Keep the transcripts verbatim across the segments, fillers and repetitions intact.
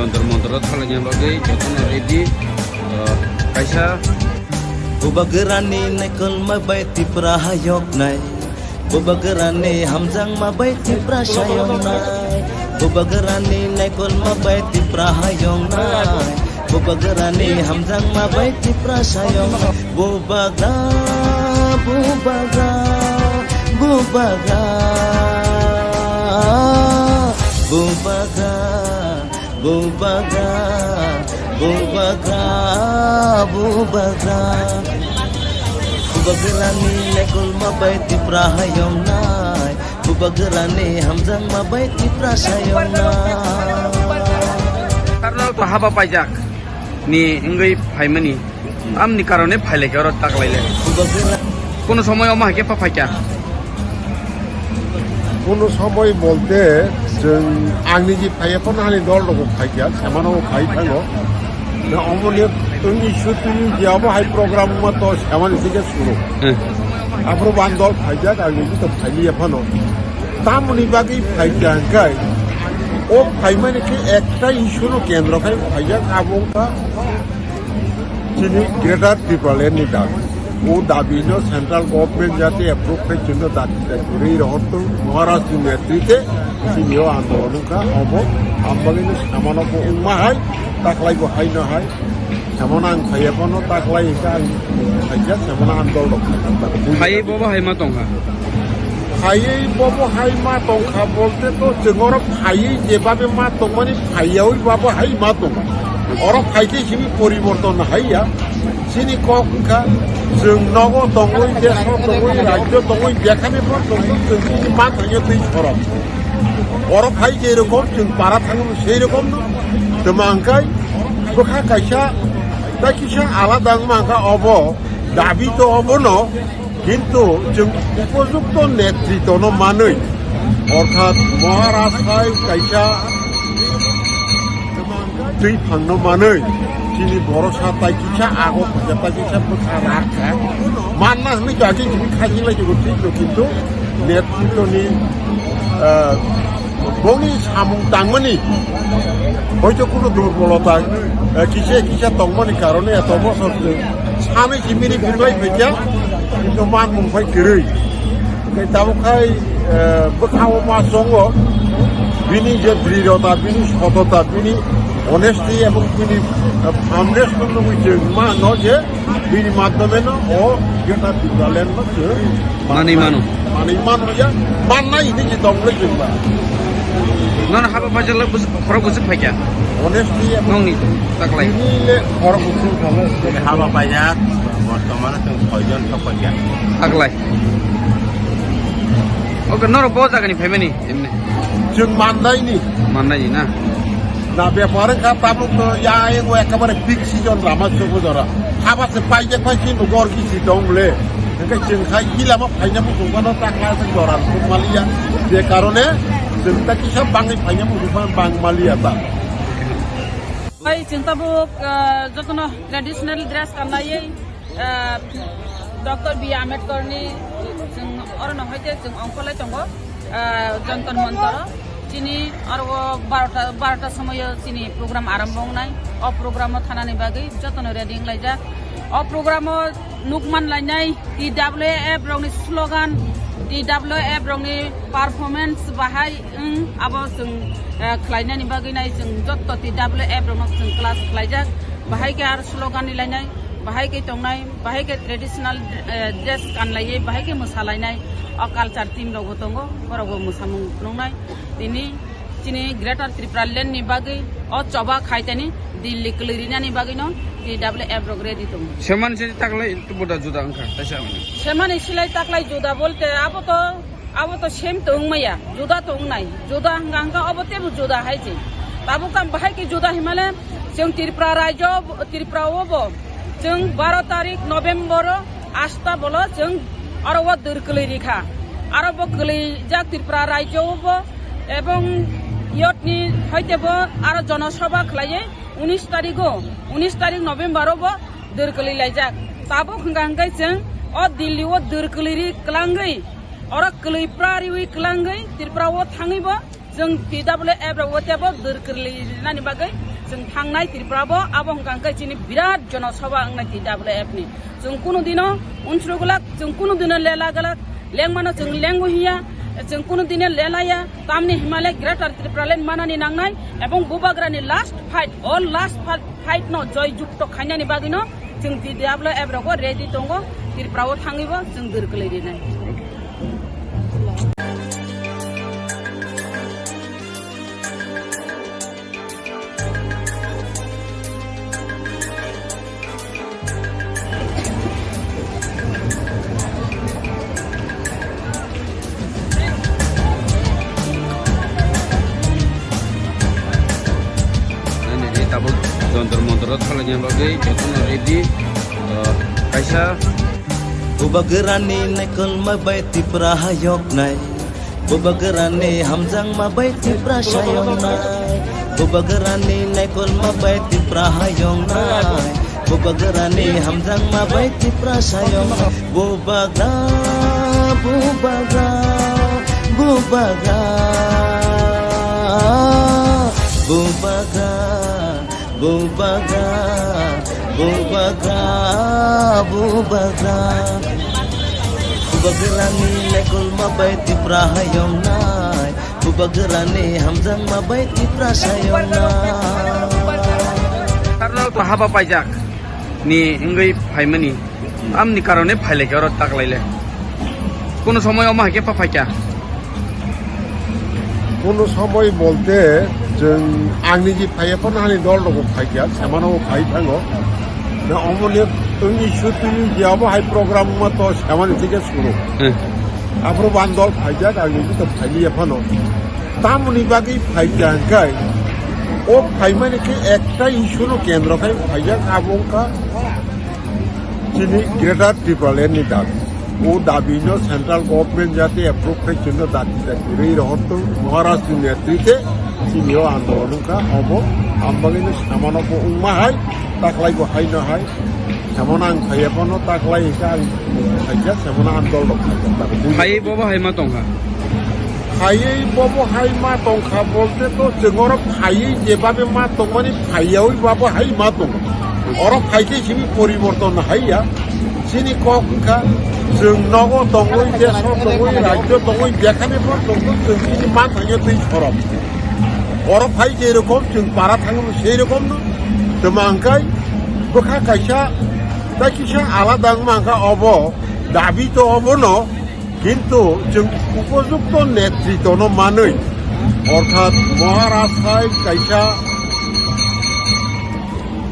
Jantar Mantar o thanglaina bagwi jotono ready, ah, kaisa. Bubagrani naikol ma bai Tipra hayok nai. Bubagrani hamjang ma bai Tipra sayong nai. Bubagrani naikol ma bai Tipra hayong nai. Bubagrani hamjang ma bai Tipra sayong nai. Bubagra, bubagra, bubagra, bubagra. Bubagra, bubagra, bubagra. Bubagrani lekol ma bai Tipra hayong nai. Bubagrani hamjang ma bai Tipra sayong nai. Karnal to haba paijak ni wngwi phaimani. Amni karone phailai khe oro taklaile. Kono somoi omo hai khe pha phaikha. Kono somoi bolte chwng angni ji phaiya phano ani dol rok phaikha, semano phai thango. Na omo le tongni shooting je abo hai program ma to semani sike suru. Hmm. Aphuru ban dol phaijak angni ji to phailiya phano. Tamoni bagwi phaikha hwnkhe o phaimani khe ekta issue no kendro khai phaijak abo wngkha. Chini Greater Tipraland ni dabi. O dabi no central government jate approve khai chwngno dabi dabi rwi rohor tong Maharaj ni netrite chini o andolon wngkha obo. Ambagini samano bo wngma hai, taklai bo hai no hai. Samano ang khaiya bono taklai hwnkhe ang khaijak, samano andol rok. Khaiwi bobo hai ma tongkha. Phaiwi bobo hai ma tongkha bolte to chwng oro phaiwi jebabe ma tongmani phaiyawi babo hai ma tongo. Oro phaikhe simi poriborton haiya. Chini kok wngkha chwng nogo tongwi, deso tongwi, rajyo tongwi, bekhani bo tongwi, chwng chini ma thangyo twi sorok. Oro phai je rokom chwng para thango sei rokom no. Tamo hwnkhe bwkha kaisa, tai kisa alada wngma hwnkha obo, dabi to obono. Kintu chwng upojukto netritono manwi, orthat Maharaj hai kaisa twi phangno manwi, chini borosa tai kisa ago khaja tai kisa bwkha rakha manna hwnwi to agi chini khajilai jugo thik no, kintu netrito ni, ah, bongni samung tangmani hoito kuno durbolota, eh, kisa kisa tongmani karone eto bosor chwng sanwi si mini phirlai phaikha, kintu manmung phai kwrwi. Hwnkhe tabuk khai, eh, bwkhao ma chongo, bini je drirota, bini sotota, bini honesty ebong bini, eh, firmness no nugwi chwng mano je bini madhyome no o Greater Tipraland no chwng Manwi mano. Manwi mano ya, mannai hini je tong le jengba. Nono haba paijak le busu, khorok busu phaikha. Honestly, ya. Nongni taklai. Ini le khorok busu khala. Haba paijak, bortomane tong soijon thok paikha. Taklai. Oke, norok bo jagani phaimani, emne. Chwng mandaini. Mandaini na? Na bepar wngkha tabuk no ya ego ekebare peak season rama chukwu jora. Haba se paijak pai si no gor kisi tong le. Hwnkhe chwng khai gilama phaina muchung phano takla se jora thum maliya. Je karone chwng ta kisa bangwi phaina muchung phano bang maliya ta. Bai chwng tabuk, ah, jotono traditional dress kanlaiwi, ah, Doctor B Ambedkar ni chwng orono hoite chwng ongkolai tongo. Ah, Jantar Mantar o chini aro barota, barota somoyo chini program arombo wngnai. O program o thanani bagwi jotono ready wnglaijak. O program o nukman lainai T W F rokni slogan, T W F rokni performance bahai wng, abo chwng, ah, khlainani bagwi nai chwng jotto T W F rokno chwng class khlaijak. Bahai khe aro slogan ni lainai, bahai khe tongnai, bahai khe traditional, eh, dress kanlaiwi, bahai khe mwsalainai. O culture team rokbo tongo, borokbo mwsamung phunuknai. Tini chini Greater Tipraland ni bagwi o choba khaitani Delhi kwlwi rinani bagwino T W F rok ready tongo. Semani se taklai buda juda wngkha, taisa wngkha. Semani silai taklai juda bolte abo to, abo to same to wngmaya, juda to wngnai. Juda hwnkha hwnkha obo teibo juda hai se. Tabuk ang bahai khe juda hinmale chwng Tripura rajyo, Tripura o bo chwng baro tarik November o asta bolo chwng aro o dwr kwlwi rikha. Aro bo kwlwijak Tripura rajyo o bo ebong yotni hoite bo aro jonosabha khlaiwi unis tarik o, unis tarik November o bo dwr kwlwi laijak. Tabuk hwnkha hwnkhe chwng o Delhi o dwr kwlwi ri kwlangwi, oro kwlwi pra riwi kwlangwi Tripura o thangwi bo chwng T W F rok o teibo dwr kwlwi rinani bagwi Chwng thangnai Tripura bo abo hwnkha hwnkhe chini birat jonosabha wngnai T W F ni. Chwng kunu dino unsuru glak, chwng kunu dino lela glak, lengmano chwng lengo hiya, chwng kunu dino lelaya, tamni himale Greater Tipraland manani nangnai, ebong bubagrani last fight, all last fight, fight no joy jukto khainani bagwino chwng T W F rogo ready tongo, Tripura o thangwi bo chwng dwr kwlwi rinai. Nini tabuk jontor montor o thalaina bagwi jotono ready, ah, kaisa. Bubagrani naikolma bai Tipra hayoknai. Bubagrani hamjakma bai Tipra sayoknai. Bubagrani naikolma bai Tipra hayoknai. Bubagrani hamjakma bai Tipra sayoknai. Bubagra, bubagra, bubagra, bubagra. Bubagra, bubagra, bubagra. Bubagrani lekolma bai Tipra hayongnai. Bubagrani hamjakma bai Tipra sayongnai. Karnal to haba paijak ni wngwi phaimani. Amni karone phailai khe oro taklaile. Kono somoy omo hai khe pha phaikha. Kono somoy bolte chwng angni ji phaiya phano ani dol rok phaikha, semano phai thango. Na omo le tuni shooting je abo hai program ma to semani thike suru. Hmm. Aphuru ban dol phaijak, angni ji to phailiya phano. Tamoni bagwi phaikha hwnkhe, o phaimani khe ekta issue no kendro khai phaijak, abo wngkha chini Greater Tipraland ni dabi. O dabi no central government jate approve khai chwngno dati dati rwi rohor tong, Maharaj ni netrite chini o andolon wngkha, obo ang bagwi no samano bo wngma hai, taklai bo hai no hai. Samano ang phaiya phano taklai hwnkhe ang phaikha, samano ang dol rok phaikha. Phaiwi bobo hai ma tongkha? Phaiwi bobo hai ma tongkha bolte to chwng oro phaiwi jebabe ma tongmani phaiyawi babo hai ma tongo. Oro phaikhe sini poriborton haiya. Sini kok wngkha chwng nogo tongwi, deso tongwi, rajyo tongwi, jekhane bo tongtong chwng sini ma thangya twi sorok. Oro phai je rokom chwng para thangwi sei rokom no. Tma hwnkhe bwkha kaisa, tai kisa alada wngma hwnkha obo, dabi to obono, kintu chwng upojukto netritono manwi, orthat Maharaj hai kaisa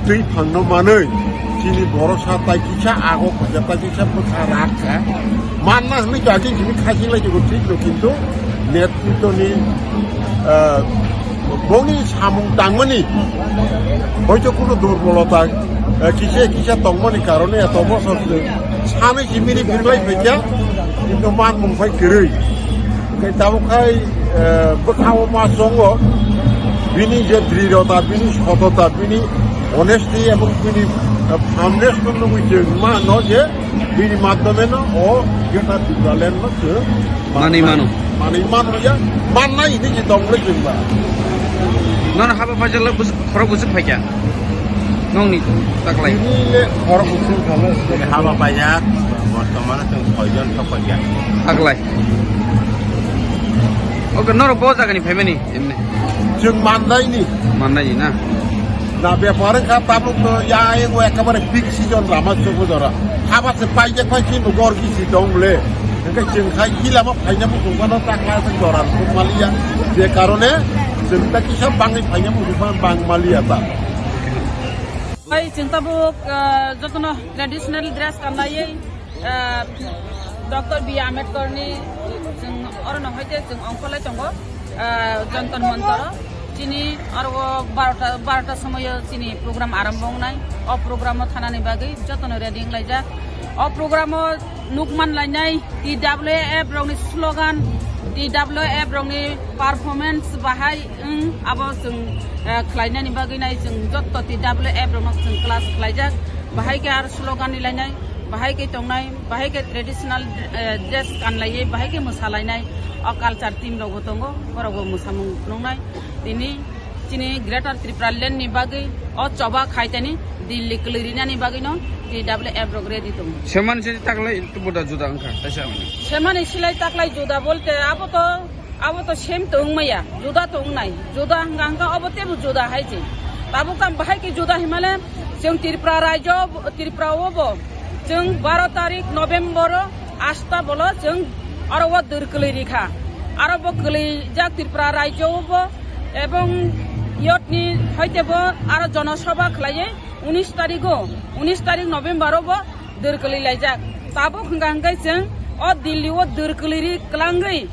twi phangno manwi, chini borosa tai kisa ago khaja, tai kisa bwkha rakha. Manna hwnwi kaki chini khaching lai jagw thik no, kintu netrito ni, ah, bongni samung tangmani hoito kuno durbolota, ah, kisa kisa tongmani karone eto bosor se sanwi simini birlai phaikha, kintu manmung phai kwrwi. Hwnkhe tabuk khai, eh, bwkhao ma chongo, bini je drirota, bini sotota, bini honesty ebong bini, eh, firmness no nugwi chwng mano je bini madhyome no o Greater Tipraland no chwng manwi mano. Manwi mano ya, mannai hini je tongmani chwng ba. Nono haba paijak le bus-, khorok bwswk phaikha? Nokni taklai. Bini le khorok bwswk khala. Haba paijak, bortomano chwng soijon sok paikha. Taklai. Oke, norok bo jagani phaimani emne? Chwng Mandaini. Mandaini na? Na bepar wngkha tabuk to ya ego ekabare peak season rama chukbo jora. Haba se paijak pai chini gor gisi tong le. Hwnkhe chwng khai gila ma phaina muchung phano takla se jora thum maliya. Je karone chwng ta kisa bangwi phaina muchung phano bang maliya ta. Hai chwng tabuk, ah, jotono traditional dress kanlaiwi, ah, Doctor B Ambedkar ni chwng orono hoite chwng ongkholai tongo, ah, Jantar Mantar o. Chini aro barota, barota somoyo chini program arombo wngnai. O program o thanani bagwi jotono ready wnglaijak. O program o nukman lainai T W F rokni slogan, T W F rokni performance bahai wng, abo chwng, eh, khlainani bagwi nai chwng jotto T W F rokno chwng class khlaijak, bahai khe aro slogan ni lainai, bahai khe tongnai, bahai khe traditional, eh, dress kanlaiwi, bahai khe mwsalainai, o culture team rokbo tongo, borokbo mwsamung nuknai. Tini Chini Greater Tripura Land ni bagwi o choba khaitani Delhi kwlwi rinani bagwino T W F rok ready tongo. Semani se taklai buda juda wngkha, kaisa hwnwi. Semani silai taklai juda bolte abo to, abo to same to wngmaya, juda to wngnai. Juda hwnkha hwnkha obo tebo juda hai se. Tabuk tam bahai khe juda himale chwng Tripura rajyo, Tripura o bo chwng baro tarik November o asta bolo chwng aro o dwr kwlwi rikha. Aro bo kwlwijak Tripura rajyo o bo ebong yotni hoite bo aro jonosabha khlaiwi unis tarigo, unis tarik November o bo dwr kwlwi laijak. Tabuk hwnkha hwnkhe chwng o Delhi o dwr kwlwi ri kwlangwi,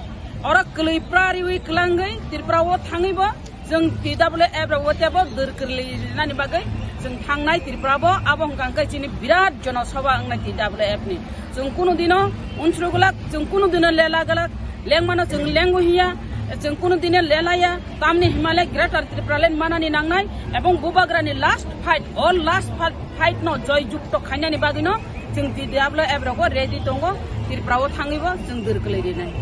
oro kwlwi pra riwi kwlangwi Tripura o thangwi bo chwng T W F rok o tebo dwr kwlwi rinani bagwi chwng thangnai Tripura bo, abo hwnkha hwnkhe chini birat jonosabha wngnai T W F ni. Chwng kunu dino unsuru glak, chwng kunu dino lela glak, lengmano chwng lengo hiya, chwng kunu dino lelaya, tamni himale Greater Tripura Land manani nangnai, ebong bubagrani last fight, all last fight, fight no joy jukto khainani bagwino chwng T W F rogo ready tongo, Tripura o thangwi bo chwng dwr kwlwi rinai.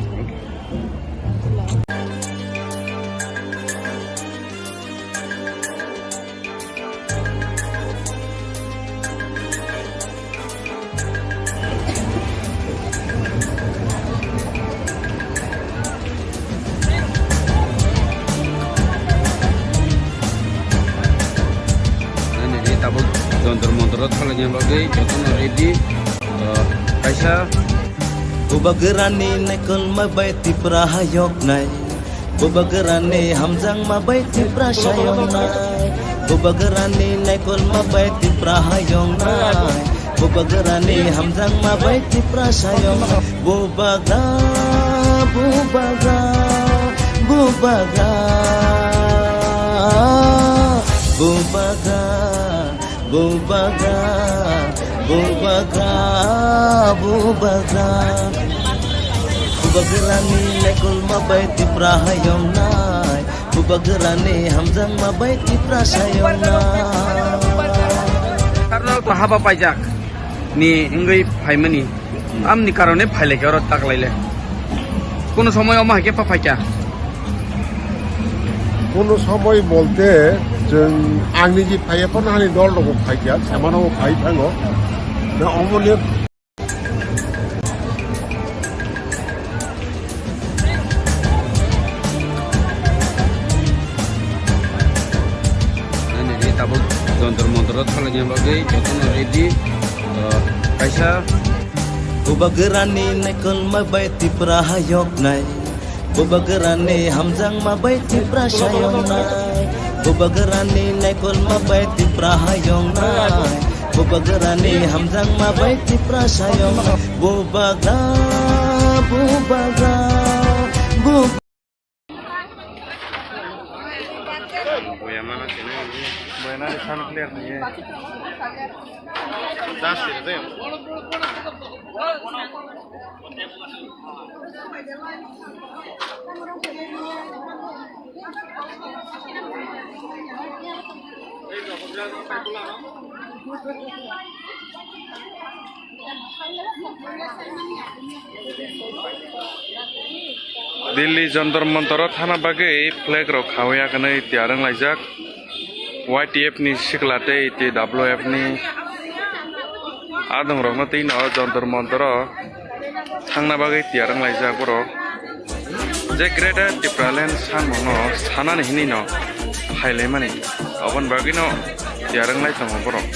Nini tabuk jontor montor o thalaina bagwi jotono ready. Kaisa. Bubagrani naikolma bai Tripura hayoknai. Bubagrani hamjakma bai Tripura sayoknai. Bubagrani naikolma bai Tripura hayoknai. Bubagrani hamjakma bai Tripura sayoknai. Bubagra, bubagra, bubagra, bubagra. Bubagra, bubagra, bubagra. Bubagrani lekolma bai Tripura hayongnai. Bubagrani hamjakma bai Tripura sayongnai. Karno to haba paijak ni wngwi phaimani. Amni karone phailai khe oro taklaile. Kono somoy omo hai khe pha phaikha. Kono somoy bolte chwng ang niji phaiya phano ani dol rok phaikha, samano phai thango. Na omo le Nini tabuk jontor montor o thalaina bagwi jotono ready. Kaisa. Bubagrani naikolma bai Tripura hayoknai. Bubagrani hamjakma bai Tripura sayongnai. Bubagrani naikolma bai Tripura hayongnai. Bubagrani hamjakma bai Tripura sayongnai. Bubagra, bubagra, bub- Boya mana sini. Boya nani sound clear ni. Das sih tu. Delhi Jantar Mantar o thana bagwi flag rok khawui akanwi tiyar wnglaijak. Y T F ni sikla tei T W F ni adongrokno twi no Jantar Mantar o thangna bagwi tiyar wnglaijak borok. Je Greater Tipraland sanmano sanani hinwi no phailaimani, aboni bagwi no tiyar wnglai tongo borok.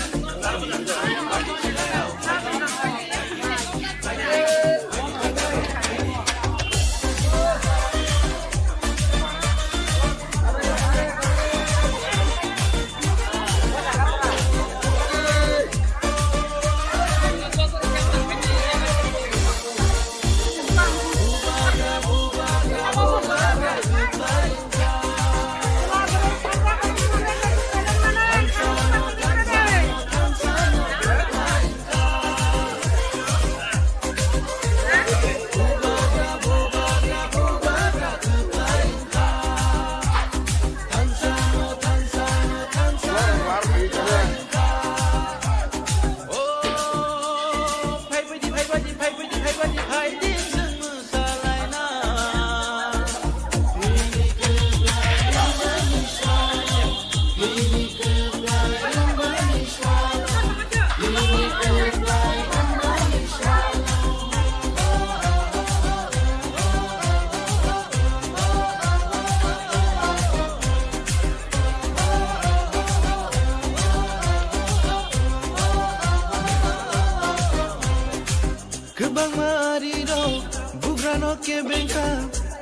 Kebengkha,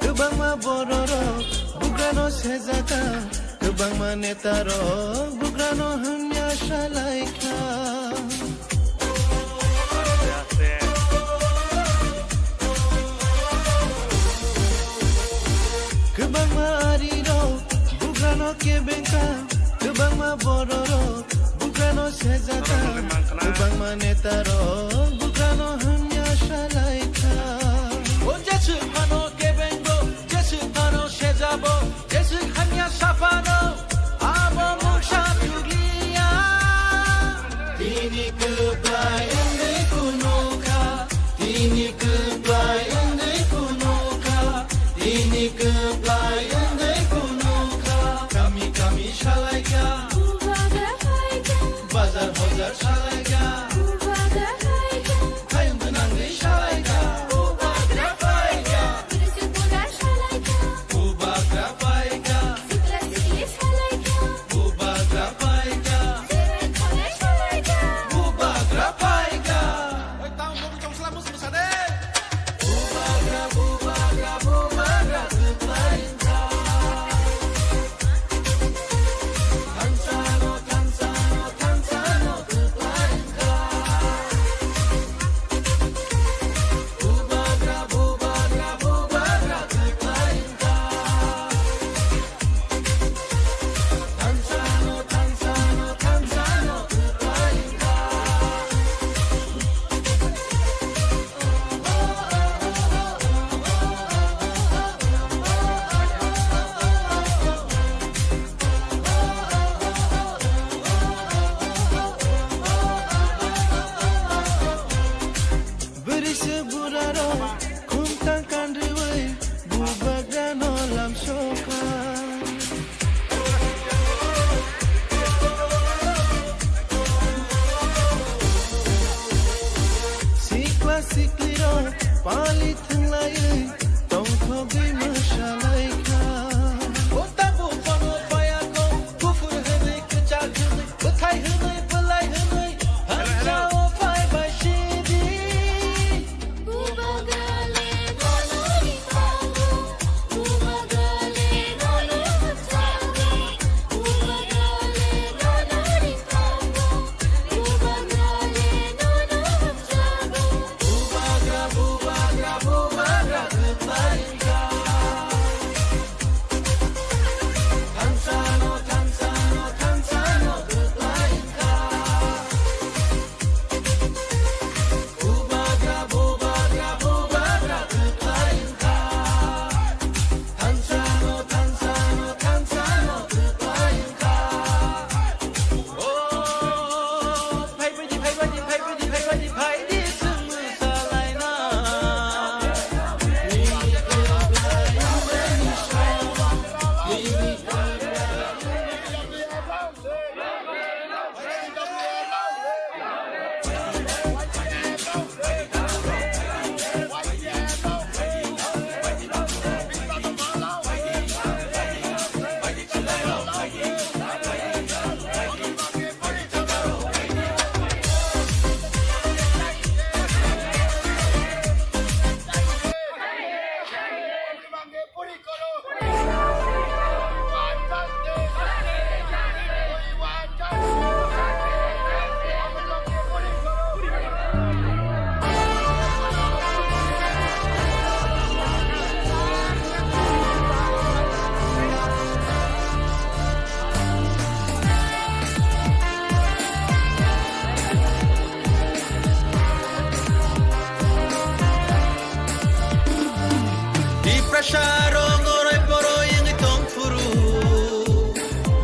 kwbangma bororok bugrano sejaka, kwbangma netarok bugrano hamya salaikha. Kwbangma arirok bugrano kebengkha, kwbangma bororok bugrano sejaka, kwbangma netarok bugrano hamya salaikha. O jeswk phano kebengo, jeswk phano sejabo, jeswk hamya saphano, abo mungsa chugliya. Tini kwplai wngwi phunukha, tini kwplai wngwi phunukha, tini kwplai wngwi phunukha. Kami kami salaikha, bazar bazar salaikha, hayung gwnangwi salaikha. Bubagra phaikha, bubagra phaikha. Bubagra paikha. Bubagra paikha. Oi, tamo mokol chong sala mus musa de. Bubagra, bubagra, bubagra kwplai wngkha. Thansano, thansano, thansano kwplai wngkha. Bubagra, bubagra, bubagra kwplai wngkha. Bwrwi se burarok khumtang kanrwi bubagrano lamsokha. Sikla siklirok pali thwnglaiwi tongthogwi mwsalaikha. O tabuk bono payakho, buphur hwnwi kwchak hwnwi, bwthai hwnwi bwlai hwnwi, thansao phai bai sidi. Tiprasa rok oroi poroi wngwi tongphuru.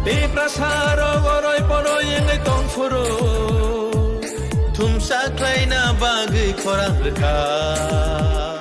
Tiprasa rok oroi poroi wngwi tongphuru. Thumsa khlaina bagwi khorang rwkha.